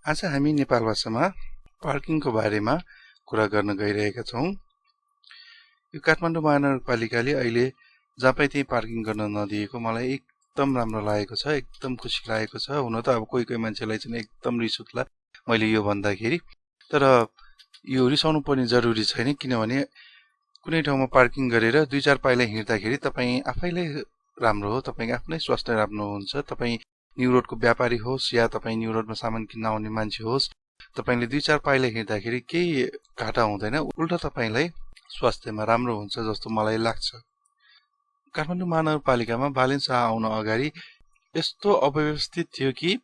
आज हामी नेपाल भाषामा पार्किङको बारेमा कुरा गर्न गइरहेका छौं। यो काठमाडौँ महानगरपालिकाले अहिले जहाँ पाए त्यही पार्किङ गर्न नदिएको मलाई एकदम राम्रो लागेको छ, एकदम खुसी लागेको छ। हुन त अब कोही कोही मान्छेलाई चाहिँ एकदम रिस उठ्ला मैले यो भन्दाखेरि, तर यो रिसाउनु पर्ने जरुरी छैन, किनभने कुनै ठाउँमा पार्किङ गरेर 2-4 पाइला हिँड्दाखेरि तपाई आफैलाई राम्रो हो, तपाईको आफ्नै स्वास्थ्य राम्रो हुन्छ। तपाई न्यूरोडको व्यापारी होस् या तपाई न्यूरोडमा सामान किन्न आउने मान्छे होस्, तपाईले 2-4 पाइला हिँड्दाखेरि केही घाटा हुँदैन, उल्टा तपाईलाई स्वास्थ्यमा राम्रो हुन्छ जस्तो मलाई लाग्छ। काठमाडौँ महानगरपालिकामा बालेन शाह आउन अगाडि यस्तो अव्यवस्थित थियो कि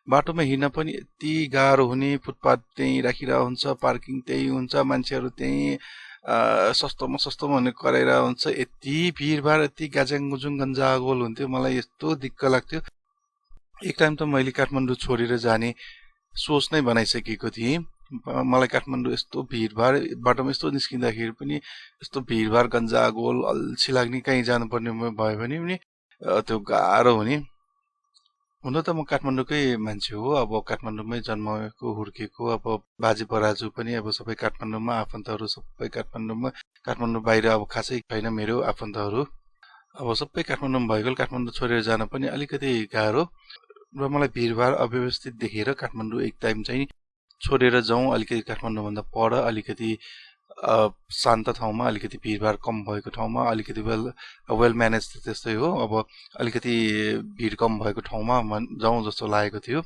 बाटोमा हिँड्न पनि यति गाह्रो हुने, फुटपाथ त्यही राखिरा हुन्छ, पार्किङ त्यही हुन्छ, मान्छेहरू त्यही सस्तोमा भन्ने कराइरा हुन्छ, यति भिडभाड, यति गाज्याङ गुजुङ गन्जागोल हुन्थ्यो। मलाई यस्तो दिक्क लाग्थ्यो। एक टाइम त मैले काठमाडौँ छोडेर जाने सोच नै बनाइसकेको थिएँ। मलाई काठमाडौँ यस्तो भिडभाड, बाटोमा यस्तो निस्किँदाखेरि पनि यस्तो भिडभाड गन्जागोल अल्छी लाग्ने, कहीँ जानुपर्ने भयो भने पनि त्यो गाह्रो हुने। हुन त म काठमाडौँकै मान्छे हो, अब काठमाडौँमै जन्मेको हुर्केको, अब बाजे बराजु पनि अब सबै काठमाडौँमा, आफन्तहरू सबै काठमाडौँमा, काठमाडौँ बाहिर अब खासै छैन मेरो आफन्तहरू, अब सबै काठमाडौँमा भएकोले काठमाडौँ छोडेर जान पनि अलिकति गाह्रो र मलाई भिडभाड अव्यवस्थित देखेर काठमाडौँ एक टाइम चाहिँ छोडेर जाउँ, अलिकति काठमाडौँ भन्दा पर अलिकति शान्त ठाउँमा, अलिकति भिडभाड कम भएको ठाउँमा, अलिकति वेल म्यानेज त्यस्तै हो, अब अलिकति भिड कम भएको ठाउँमा जाउँ जस्तो लागेको थियो।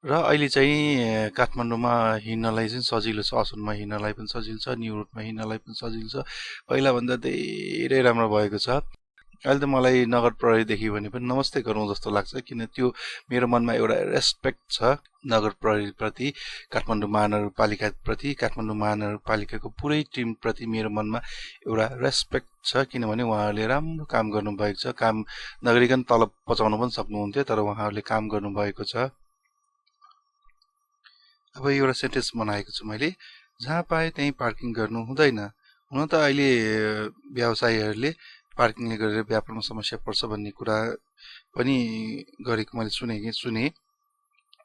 र अहिले चाहिँ काठमाडौँमा हिँड्नलाई चाहिँ सजिलो छ, असोजमा हिँड्नलाई पनि सजिलो छ, न्यूरोडमा हिँड्नलाई पनि सजिलो छ, पहिला भन्दा धेरै राम्रो भएको छ। अहिले त मलाई नगर प्रहरी देखियो भने पनि नमस्ते गरौँ जस्तो लाग्छ, किन त्यो मेरो मनमा एउटा रेस्पेक्ट छ नगर प्रहरी प्रति, काठमाडौँ महानगरपालिका प्रति, काठमाडौँ महानगरपालिकाको पुरै टिम प्रति मेरो मनमा एउटा रेस्पेक्ट छ, किनभने उहाँहरूले राम्रो काम गर्नुभएको छ। काम नगरिकन तलब पचाउन पनि सक्नुहुन्थ्यो, तर उहाँहरूले काम गर्नुभएको छ। अब एउटा सेन्टेन्स बनाएको छु मैले, जहाँ पाए त्यही पार्किङ गर्नु हुँदैन। हुन त अहिले व्यवसायीहरूले पार्किङले गरेर व्यापारमा समस्या पर्छ भन्ने कुरा पनि गरेको मैले सुने,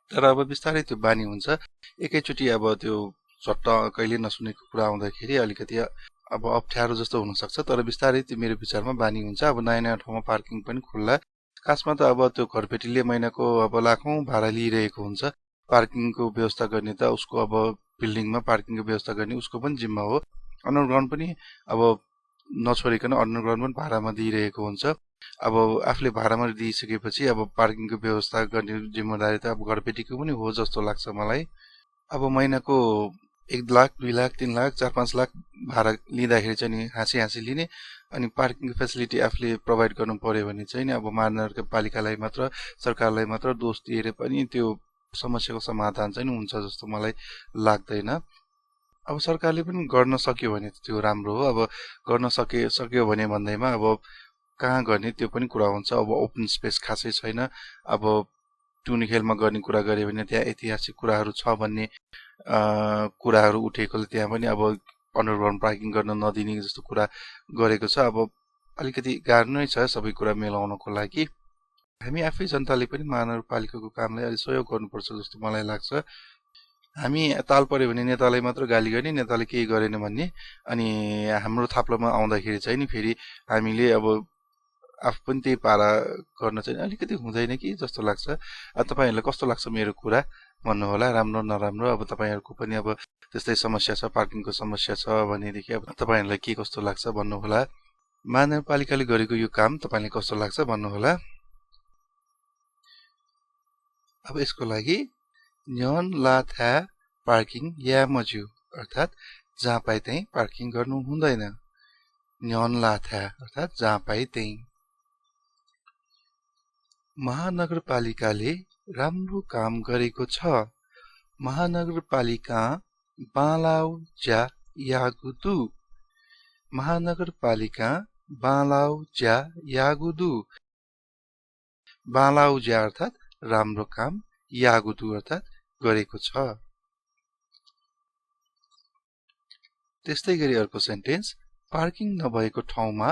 तर अब बिस्तारै त्यो बानी हुन्छ। एकैचोटि अब त्यो झट्ट कहिले नसुनेको कुरा आउँदाखेरि अलिकति अब अप्ठ्यारो जस्तो हुन सक्छ, तर बिस्तारै त्यो मेरो विचारमा बानी हुन्छ। अब नयाँ नयाँ ठाउँमा पार्किङ पनि खुल्ला, खासमा त अब त्यो घरपेटीले महिनाको अब लाखौं भाडा लिइरहेको हुन्छ, पार्किङको व्यवस्था गर्ने त उसको, अब बिल्डिङमा पार्किङको व्यवस्था गर्ने उसको पनि जिम्मा हो। अन्डरग्राउन्ड पनि अब नछोडिकन अन्डरग्राउन्ड पनि भाडामा दिइरहेको हुन्छ। अब आफूले भाडामा दिइसकेपछि अब पार्किङको व्यवस्था गर्ने जिम्मेदारी त अब घरपेटीको पनि हो जस्तो लाग्छ मलाई। अब महिनाको 1 लाख, 2 लाख, 3 लाख, 4-5 लाख भाडा लिँदाखेरि चाहिँ नि हाँसी लिने, अनि पार्किङको फेसिलिटी आफूले प्रोभाइड गर्नु पर्यो भने चाहिँ नि अब महानगरपालिकालाई मात्र, सरकारलाई मात्र दोष दिएर पनि त्यो समस्याको समाधान चाहिँ हुन्छ जस्तो मलाई लाग्दैन। अब सरकारले पनि गर्न सक्यो भने त्यो राम्रो हो। अब गर्न सक्यो भने भन्दैमा अब कहाँ गर्ने त्यो पनि कुरा हुन्छ। अब ओपन स्पेस खासै छैन, अब टुनिखेलमा गर्ने कुरा गरे भने त्यहाँ ऐतिहासिक कुराहरू छ भन्ने कुराहरू उठेकोले त्यहाँ पनि अब अन्डरग्राउन्ड पार्किङ गर्न नदिने जस्तो कुरा गरेको छ। अब अलिकति गाह्रो नै छ सबै कुरा मिलाउनको लागि। हामी आफै जनताले पनि महानगरपालिकाको कामलाई अलि सहयोग गर्नुपर्छ जस्तो मलाई लाग्छ। हामी ताल पर्यो भने नेतालाई मात्र गाली गर्ने, नेताले केही गरेन भन्ने, अनि हाम्रो थाप्लोमा आउँदाखेरि चाहिँ नि फेरि हामीले अब आफू पनि त्यही पारा गर्न चाहिँ अलिकति हुँदैन कि जस्तो लाग्छ। तपाईहरुलाई कस्तो लाग्छ मेरो कुरा भन्नु होला, राम्रो नराम्रो। अब तपाईहरुको पनि अब त्यस्तै समस्या छ, पार्किङको समस्या छ भनेदेखि अब तपाईहरुलाई के कस्तो लाग्छ भन्नु होला। महानगरपालिकाले गरेको यो काम तपाईलाई कस्तो लाग्छ भन्नु होला। अब यसको लागि न्यन ला था पार्किङ या मज्यू, अर्थात जहाँ पाए त्यही पार्किङ गर्नु हुँदैन। न्यन ला था अर्थात जहाँ पाए त्यही। महानगरपालिकाले राम्रो काम गरेको छ। महानगरपालिका बालाउ ज्या यागुदु। महानगरपालिका बालाउ ज्या यागुदु। बालाउ ज्या अर्थात राम्रो काम, यागुदु अर्थात गरेको छ। त्यस्तै गरी अर्को सेन्टेन्स, पार्किङ नभएको ठाउँमा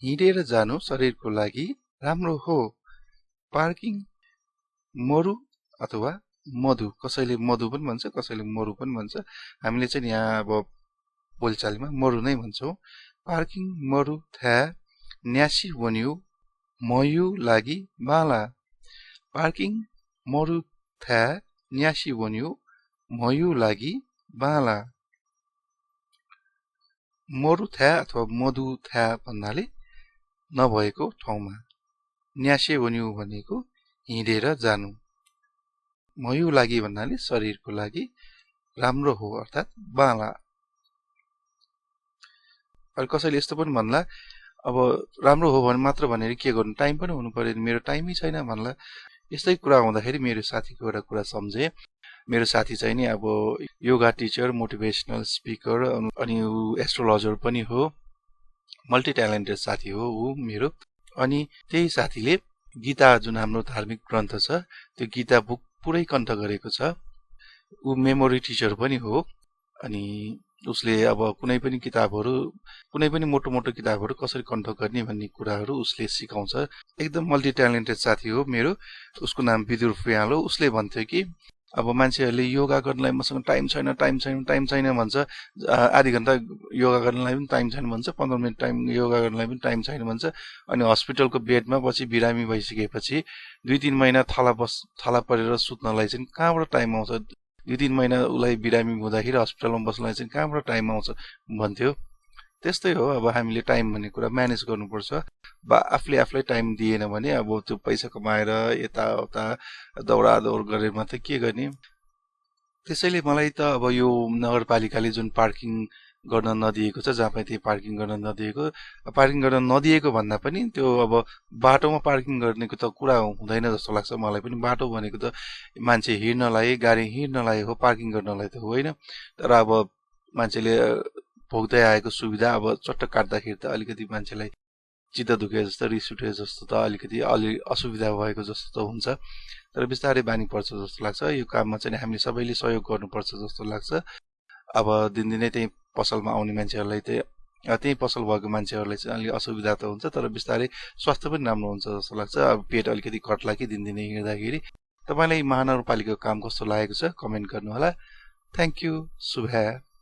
हिँडेर जानु शरीरको लागि राम्रो हो। पार्किङ मरु अथवा मधु, कसैले मधु पनि भन्छ, कसैले मरु पनि भन्छ। हामीले चाहिँ यहाँ अब बोलचालमा मरु नै भन्छौँ। पार्किङ मरु थ्या न्यासी वन्यु मयु लागि बाला। पार्किङ मरु थ्या न्यासी वन्यु मयु लागि बाला। मरु थ्या अथवा मधु थ्या भन्नाले नभएको ठाउँमा, न्यासे वन्यु भनेको हिँडेर जानु, मयु लागि भन्नाले शरीरको लागि राम्रो हो अर्थात् बाला। अनि कसैले यस्तो पनि भन्ला, अब राम्रो हो भने मात्र भनेर के गर्नु, टाइम पनि हुनु पर्यो, मेरो टाइमै छैन भन्ला। यस्तै कुरा हुँदाखेरि मेरो साथीको एउटा कुरा सम्झे। मेरो साथी चाहिँ नि अब योगा टिचर, मोटिभेसनल स्पिकर अनि ऊ एस्ट्रोलोजर पनि हो, मल्टी ट्यालेन्टेड साथी हो ऊ मेरो। अनि त्यही साथीले गीता जुन हाम्रो धार्मिक ग्रन्थ छ त्यो गीता बुक पुरै कण्ठ गरेको छ। ऊ मेमोरी टिचर पनि हो। अनि उसले अब कुनै पनि किताबहरू, कुनै पनि मोटो मोटो किताबहरू कसरी कण्ठ गर्ने भन्ने कुराहरू उसले सिकाउँछ। एकदम मल्टी ट्यालेन्टेड साथी हो मेरो। उसको नाम विदुर फुयालो। उसले भन्थ्यो कि अब मान्छेहरूले योगा गर्नलाई मसँग टाइम छैन टाइम छैन टाइम छैन भन्छ, आधी घण्टा योगा गर्नलाई पनि टाइम छैन भन्छ, 15 मिनट टाइम योगा गर्नलाई पनि टाइम छैन भन्छ। अनि हस्पिटलको बेडमा पछि बिरामी भइसकेपछि 2-3 महिना थला परेर सुत्नलाई चाहिँ कहाँबाट टाइम आउँछ, 2-3 महिना उसलाई बिरामी हुँदाखेरि हस्पिटलमा बस्नलाई चाहिँ कहाँबाट टाइम आउँछ भन्थ्यो। त्यस्तै हो, अब हामीले टाइम भन्ने कुरा म्यानेज गर्नुपर्छ। आफूले आफूलाई टाइम दिएन भने अब त्यो पैसा कमाएर यताउता दौडादौड गरेर मात्रै के गर्ने। त्यसैले मलाई त अब यो नगरपालिकाले जुन पार्किङ गर्न नदिएको छ, जहाँ पाए त्यही पार्किङ गर्न नदिएको, पार्किङ गर्न नदिएको भन्दा पनि त्यो अब बाटोमा पार्किङ गर्नेको त कुरा हुँदैन जस्तो लाग्छ मलाई पनि। बाटो भनेको त मान्छे हिँड्नलाई, गाडी हिँड्नलाई हो, पार्किङ गर्नलाई त होइन। तर अब मान्छेले भोग्दै आएको सुविधा अब चट्ट काट्दाखेरि त अलिकति मान्छेलाई चित्त दुखे जस्तो, रिस उठे जस्तो त अलिकति असुविधा भएको जस्तो त हुन्छ। तर बिस्तारै बानी पर्छ जस्तो लाग्छ। यो काममा चाहिँ हामीले सबैले सहयोग गर्नुपर्छ जस्तो लाग्छ। अब दिनदिनै त्यही पसलमा आउने मान्छेहरूलाई त्यही पसल भएको मान्छेहरूलाई चाहिँ अलि असुविधा त हुन्छ, तर बिस्तारै स्वास्थ्य पनि राम्रो हुन्छ जस्तो लाग्छ। अब पेट अलिकति कट्ला कि दिनदिनै हिँड्दाखेरि। तपाईँलाई महानगरपालिकाको काम कस्तो लागेको छ कमेन्ट गर्नुहोला। Thank you. शुभ।